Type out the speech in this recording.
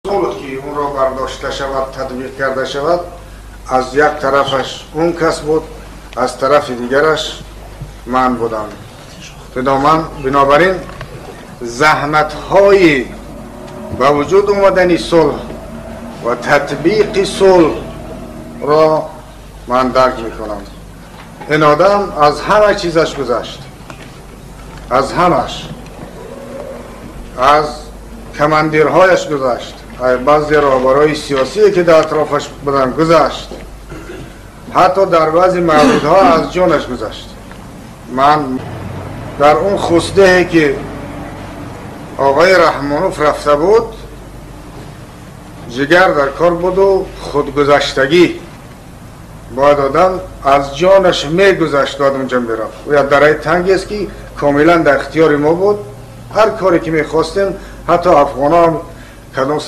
Сулҳ ки онро бардошта шавад, татбиқ карда шавад, аз як тарафаш он кас буд, аз тарафи дигараш ман будам. Бинобар ин заҳматҳои ба вуҷуд омадани сулҳ ва татбиқи сулҳро ман дарк мекунам. Ин одам аз ҳама чизаш гузашт, аз ҳамаш, аз командирҳояш гузашт, баъзе роҳбарҳои сиёсие ки дар атрофаш буданд гузашт, ҳатто дар баъзе мавридҳо аз ҷонаш гузашт. Ман дар он хусдае ки оғои Раҳмонов рафта буд, ҷигар дар кор буду худгузаштагӣ. Бояд одам аз ҷонаш мегузашт, бояд онҷо мерафт. Ӯ як дараи тангест ки комилан дар ихтиёри мо буд. Ҳар коре ки мехостем, ҳатто афғонҳо кадом